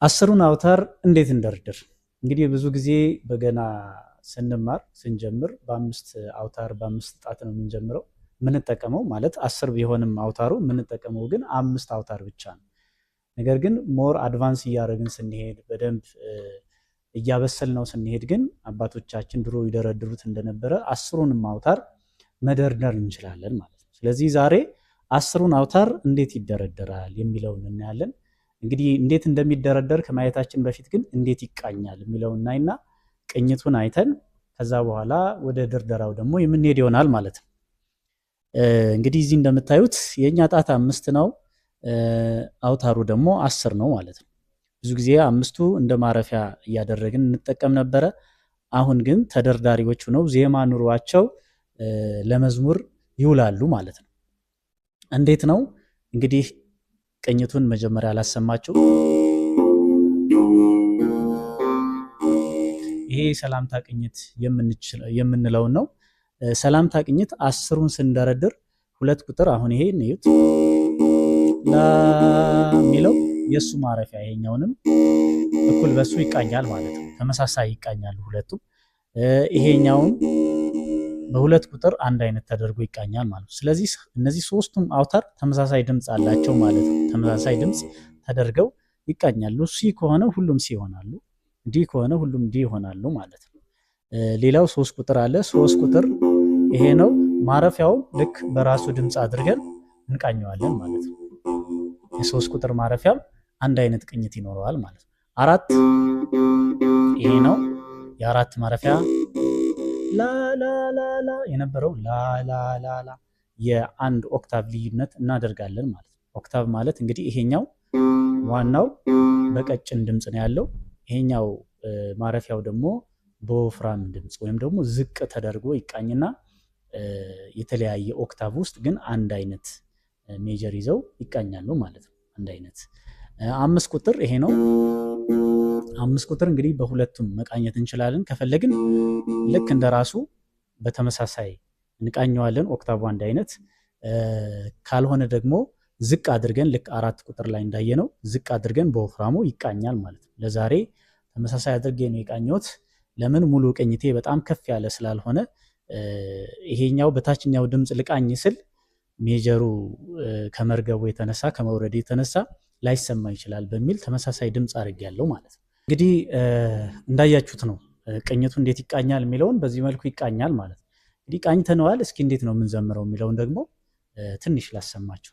10ሩን አውታር እንዴት እንደርድር? እንግዲህ ብዙ ጊዜ በገና ስንማር ስንጀምር በ5 አውታር በ5 ጣት ነው የምንጀምረው። የምንጠቀመው ማለት 10 ቢሆንም አውታሩ የምንጠቀመው ግን 5 አውታር ብቻ ነው። ነገር ግን more advance እያደረግን ስንሄድ በደንብ እያበሰልነው ስንሄድ ግን አባቶቻችን ድሮ ይደረድሩት እንደነበረ 10ሩንም አውታር መደርደር እንችላለን ማለት ነው። ስለዚህ ዛሬ 10ሩን አውታር እንዴት ይደረደራል የሚለውን እናያለን። እንግዲህ እንዴት እንደሚደረደር ከማየታችን በፊት ግን እንዴት ይቃኛል የሚለውን እናይና ቅኝቱን አይተን ከዛ በኋላ ወደ ድርደራው ደግሞ የምንሄድ ይሆናል ማለት ነው። እንግዲህ እዚህ እንደምታዩት የኛ ጣት 5 ነው፣ አውታሩ ደግሞ 10 ነው ማለት ነው። ብዙ ጊዜ 5ቱ እንደ ማረፊያ እያደረግን እንጠቀም ነበረ። አሁን ግን ተደርዳሪዎቹ ነው ዜማ ኑሯቸው ለመዝሙር ይውላሉ ማለት ነው። እንዴት ነው እንግዲህ ቅኝቱን መጀመሪያ ላሰማችሁ። ይሄ ሰላምታ ቅኝት የምንለው ነው። ሰላምታ ቅኝት 10ሩን ስንደረድር 2 ቁጥር አሁን ይሄ እዩት ላ የሚለው የሱ ማረፊያ ይሄኛውንም እኩል በሱ ይቃኛል ማለት ነው። ተመሳሳይ ይቃኛሉ ሁለቱም። ይሄኛውም በ2 ቁጥር አንድ አይነት ተደርጎ ይቃኛል ማለት ነው። ስለዚህ እነዚህ ሶስቱም አውታር ተመሳሳይ ድምጽ አላቸው ማለት ነው። ተመሳሳይ ድምጽ ተደርገው ይቃኛሉ። C ከሆነ ሁሉም C ይሆናሉ፣ D ከሆነ ሁሉም D ይሆናሉ ማለት ነው። ሌላው 3 ቁጥር አለ። 3 ቁጥር ይሄ ነው። ማረፊያው ልክ በራሱ ድምጽ አድርገን እንቃኘዋለን ማለት ነው። የ3 ቁጥር ማረፊያም አንድ አይነት ቅኝት ይኖረዋል ማለት ነው። 4 ይሄ ነው። የ4 ማረፊያ ላ ላ ላ ላ የነበረው ላ ላ ላ ላ የአንድ octave ልዩነት እናደርጋለን ማለት ነው። octave ማለት እንግዲህ ይሄኛው ዋናው በቀጭን ድምጽ ነው ያለው። ይሄኛው ማረፊያው ደግሞ በወፍራም ድምጽ ወይም ደግሞ ዝቅ ተደርጎ ይቃኝና የተለያየ octave ውስጥ ግን አንድ አይነት major ይዘው ይቃኛሉ ማለት ነው። አንድ አይነት 5 ቁጥር ይሄ ነው። 5 ቁጥር እንግዲህ በሁለቱም መቃኘት እንችላለን። ከፈለግን ልክ እንደራሱ በተመሳሳይ እንቃኘዋለን octave አንድ አይነት። ካልሆነ ደግሞ ዝቅ አድርገን ልክ 4 ቁጥር ላይ እንዳየነው ዝቅ አድርገን በወፍራሙ ይቃኛል ማለት ነው። ለዛሬ ተመሳሳይ አድርጌ ነው የቃኘሁት። ለምን ሙሉ ቅኝቴ በጣም ከፍ ያለ ስላልሆነ ይሄኛው በታችኛው ድምጽ ልቃኝ ስል ሜጀሩ ከመርገቡ የተነሳ ከመውረዱ የተነሳ ላይሰማ ይችላል በሚል ተመሳሳይ ድምጽ አድርጌያለሁ ማለት ነው። እንግዲህ እንዳያችሁት ነው ቅኝቱ እንዴት ይቃኛል የሚለውን በዚህ መልኩ ይቃኛል ማለት ነው። እንግዲህ ቃኝተነዋል። እስኪ እንዴት ነው የምንዘምረው የሚለውን ደግሞ ትንሽ ላሰማችሁ።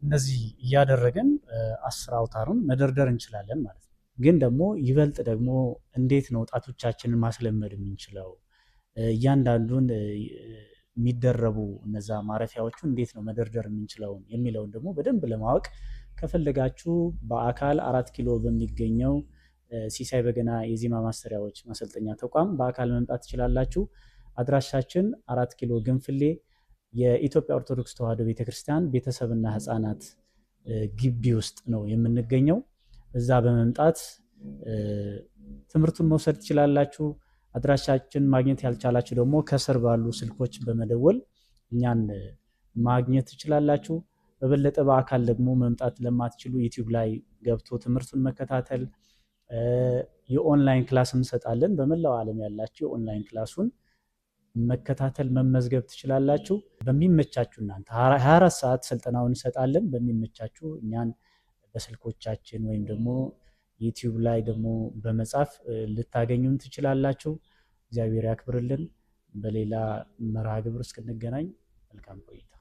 እንደዚህ እያደረግን 10 አውታሩን መደርደር እንችላለን ማለት ነው። ግን ደግሞ ይበልጥ ደግሞ እንዴት ነው ጣቶቻችንን ማስለመድ የምንችለው? እያንዳንዱን የሚደረቡ እነዛ ማረፊያዎቹ እንዴት ነው መደርደር የምንችለው የሚለውን ደግሞ በደንብ ለማወቅ ከፈለጋችሁ በአካል 4 ኪሎ በሚገኘው ሲሳይ በገና የዜማ ማሰሪያዎች ማሰልጠኛ ተቋም በአካል መምጣት ትችላላችሁ። አድራሻችን 4 ኪሎ ግንፍሌ የኢትዮጵያ ኦርቶዶክስ ተዋሕዶ ቤተክርስቲያን ቤተሰብና ህፃናት ግቢ ውስጥ ነው የምንገኘው። እዛ በመምጣት ትምህርቱን መውሰድ ትችላላችሁ። አድራሻችን ማግኘት ያልቻላችሁ ደግሞ ከስር ባሉ ስልኮች በመደወል እኛን ማግኘት ትችላላችሁ። በበለጠ በአካል ደግሞ መምጣት ለማትችሉ ዩቲዩብ ላይ ገብቶ ትምህርቱን መከታተል፣ የ online class እንሰጣለን። በመላው ዓለም ያላችሁ የ online class ኡን መከታተል መመዝገብ ትችላላችሁ። በሚመቻችሁ እናንተ 24 ሰዓት ስልጠናውን እንሰጣለን። በሚመቻችሁ እኛን በስልኮቻችን ወይም ደግሞ ዩቲዩብ ላይ ደግሞ በመጻፍ ልታገኙን ትችላላችሁ። እግዚአብሔር ያክብርልን። በሌላ መርሃ ግብር እስክንገናኝ መልካም ቆይታ።